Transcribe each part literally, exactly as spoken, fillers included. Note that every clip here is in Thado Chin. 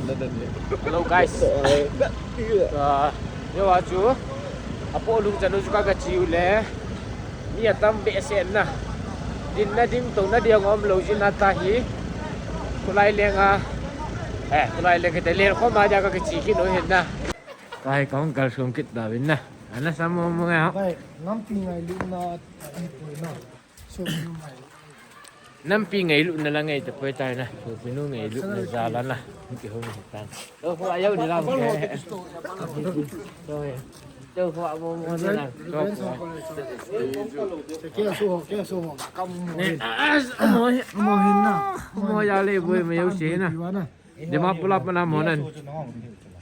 Hello guys. Ah, yo achu. Apo lung chanu chu ka ka chiu le. Mi atam behseh na. Dinna ding tona ding um lou jin ata hi. Khulai lenga. Eh, khulai lenga te len khoma dia ka ka chi kit u hin na. Kai kong kal sum kit da win na. Ana samo mo nga. Bai, nampi ngailutna, a, i poi na. So, no mai. Nampi ngailutna la ngai tapoi tai na. Sopinu ngailutna jal a na. Kihou ni tan. Lo ho ayau ni la. Lo ho mo mo ni la. Ke so ho, ke so ho. Kam mo. Ne, a, a, mo, mo hin na. Mo ya le boi me yau se na. Dimapur la pa na mo nan.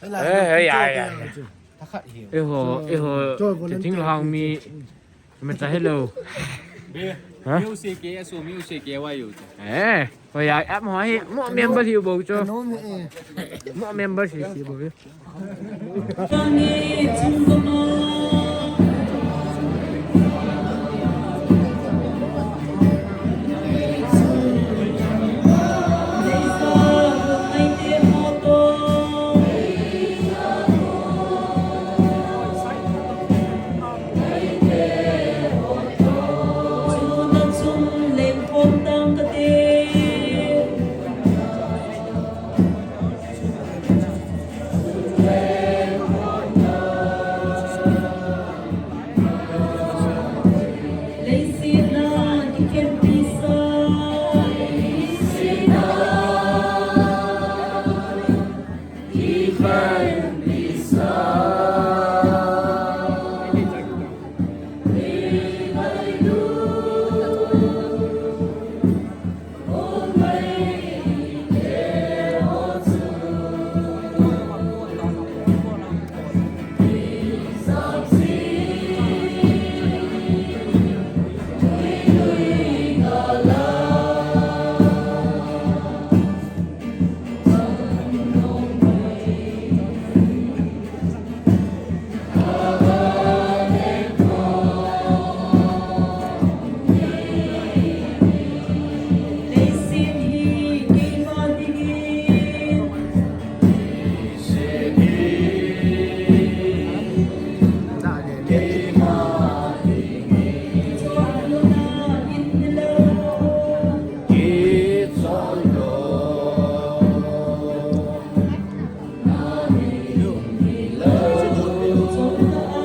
Eh, eh, ya, ya, ya. Eiho, eiho, thinglhang mi. Mata hello. Ha? Music ke, aso music ke wa yo. Eh, oh ya, ap ho hi, mo member hi bo cho. Nom e. Mo member hi hi bo.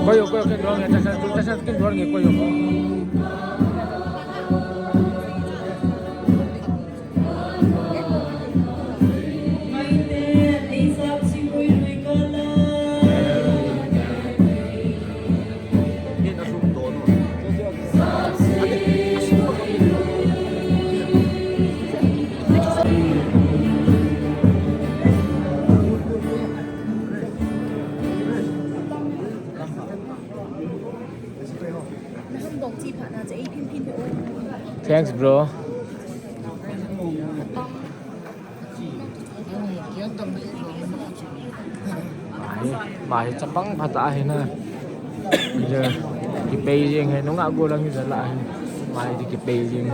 Koyo, koyo, ken duar nge, tasa, tasa, ken duar nge, koyo. Thanks, bro. Mai, mai chapang phat ahi na. Kipei jing he, nunga go lang jala ahi. Mai di kipei jing.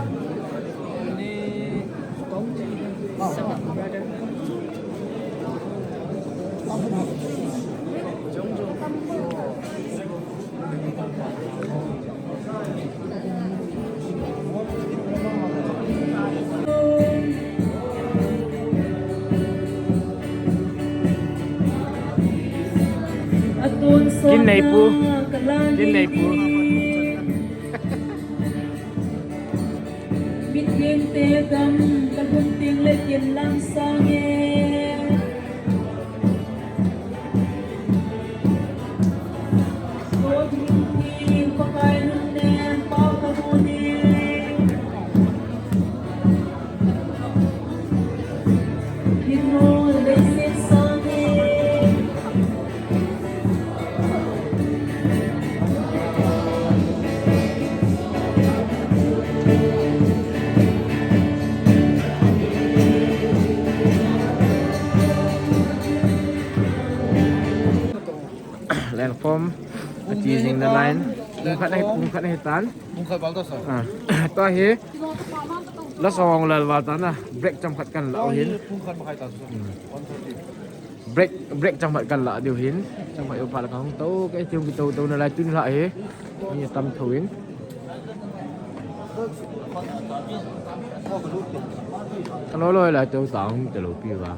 Kin nei pu. Kin nei pu. Mitling te gam ka lhun ting le kin lang sang e. Lengkhom, a chi jing na line. Pung khat ahi, pung khat ahi tan. Pung khat val ta sa. Ah, tua hi. La song lal val ta na. Break chomkhat kan la hin. Pung khat makhai ta sa. Hmm. One thirty. Break, break chang phat kan la diu hin. Chang phat u phat la ka hung to, ka ti hung kito to nalai tun la hi. Mi tam tho in. Ka lo lo lai to ta hung te lo pi va.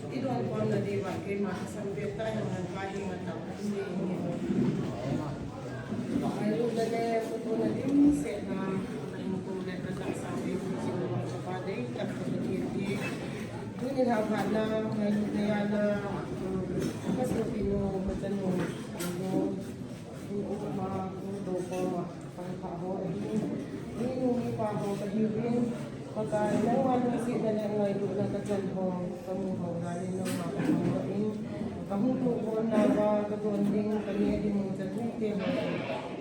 I don khom na diuva keima sam peh ta jong nan pa hi ngatah um ding ahi. Ngailutna le khutouna dimset na, ka hinkho le ka tahsa hi Jehovah ka Pa deitah ka Pathen hi. Tuni lha phat na ngailutna jal a, um, ka sopinu, ka chanu, ka nu, ka u, ka pa, ka u, ka pa, ka u, ka pa ho ahi. Minu mipa ho kahiuvin, Pakai, nangma lungsetna le ngailutna kachan ho kamu ho dalin nangma kahung doh in, kahung thohgonna uva kadon ding, kaneh ding jathuite ho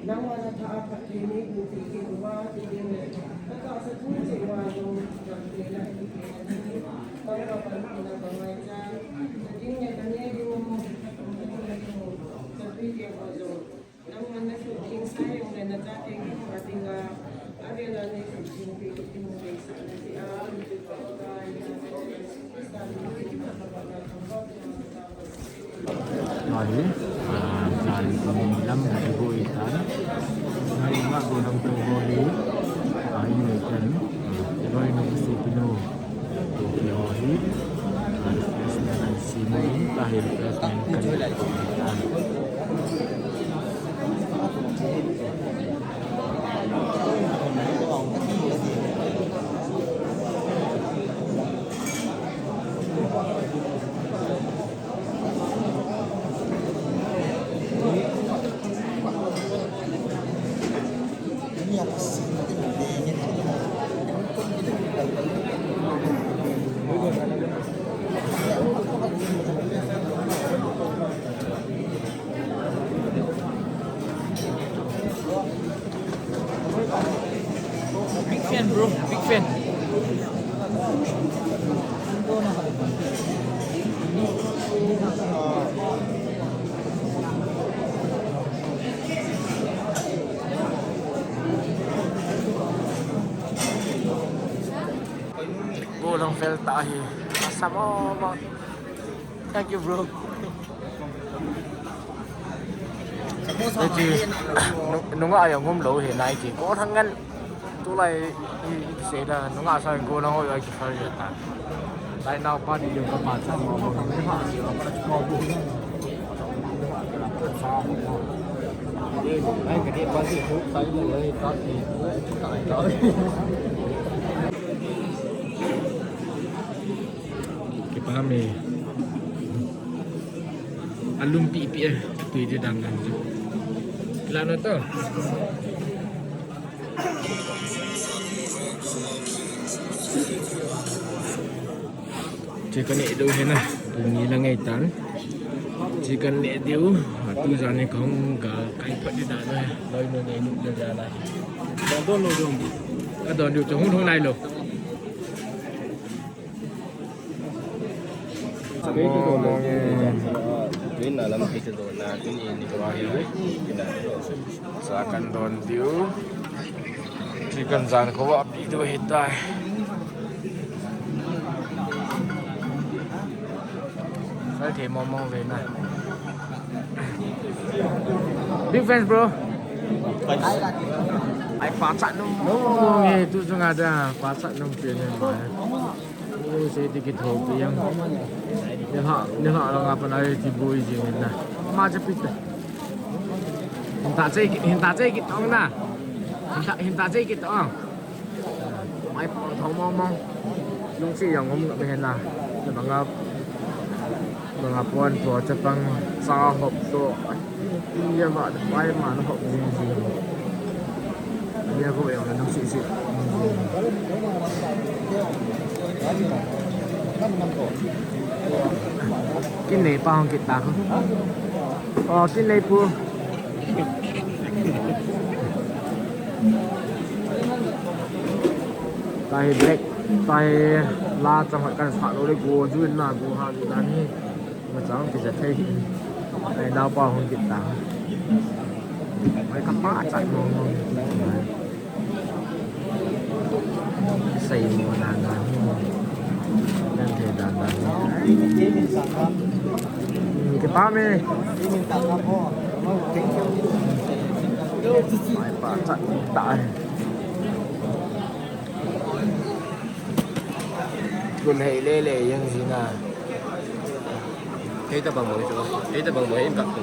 nangma nathah a phatthei neiboh peh kit uva, ti ding le katahsa thu cheh uva jong, gamtina, kipehna ding, kangma panpina kangaichat, kading le kaneh ding u, jathuite ho jong. Ahi, ah, jan kum lam hi boi tan. Ngai ma go lam to boi. Ahi, ngai tan. Boi no su pino. Tokyo hi, ah, refreshment and simon, ta hi refreshment kan. Big fan, bro. Big fan. Golang fel ta hi. Asa mo mo. Thank you, bro. Samosa. Nunga ayong hum lo hi nai ti. Ko thang ngan. Tulai i, i kisei da, nunga sa ko lang oi ai kisei da ta. Lai nau pa di yung ka pa sa mo mo. Ai ka di pa si ko sai mo lai ta ti. Kipa me. Alum pi pi eh. Tui di dang dang. Kilano to. Chicken neh diu hi na, tuni la ngai tan. Chicken neh diu, atu jan ni kahung ga kai phat di dan na, loi no ngai nu la ja la. Don don lo don. Ka don diu, chahung hung nai lo. Sa kan don diu. Chicken jan kho api diu ahitai. Sai thei mong mong ve na. Big fans, bro. Ai, pachat nom mong mong e, tu chunga da, pachat nom pi ne ma. Ui, sei ti kithopi jeng. Nilhah, nilhah langa pat a ti boi jing in na. Ama cha pi ta. Hin ta chei, hin ta chei kit ong na. Hin ta, hin ta chei kit ong. Mai pang tho mong mong. Lungsi jong um ngam hen na. Banga, banga pon to chapang cha hop to. Iya ba, pai ma na hop jing jing. Iya ko yang na sih sih. Kan man ko. Kin nei pa hung kit ta. Oh, kin nei pu. Tahi black, tahi la chang kan sa lo le go ju na go ha ju dan hi. Ma chang ti ja thei. Ai nao pa hung kit ta. Mai ka pa chat mo mo. Sei mo dan dan hi. Dan thei dan dan hi. Hmm, kipah e. Mai pa chat ta e. Kun hei le le jeng jing a. Kei tabang bang hi chu. Kei tabang bang hi in kap tu.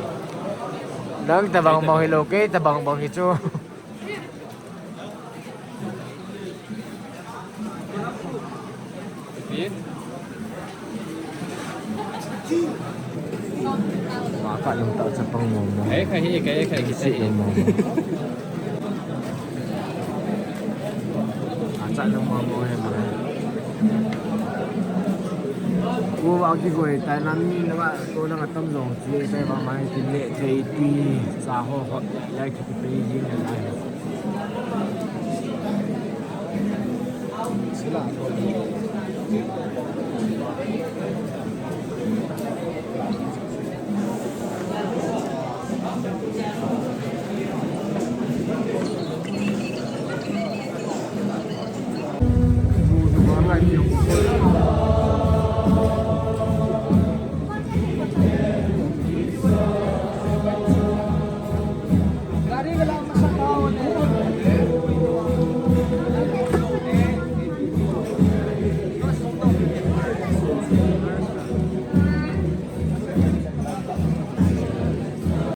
Nang tabang bang hi lo, kei tabang bang hi chu. Wa ka nung ta chapang mo mo. Kei kha hi, kei kha hi. Si mo mo. A cha nung mo mo he mo. Ko wa ki koi tai na mi la wa ko la ka tam jong chi tai wa mai ki le thei ti cha ho ho ya ki pe yin na.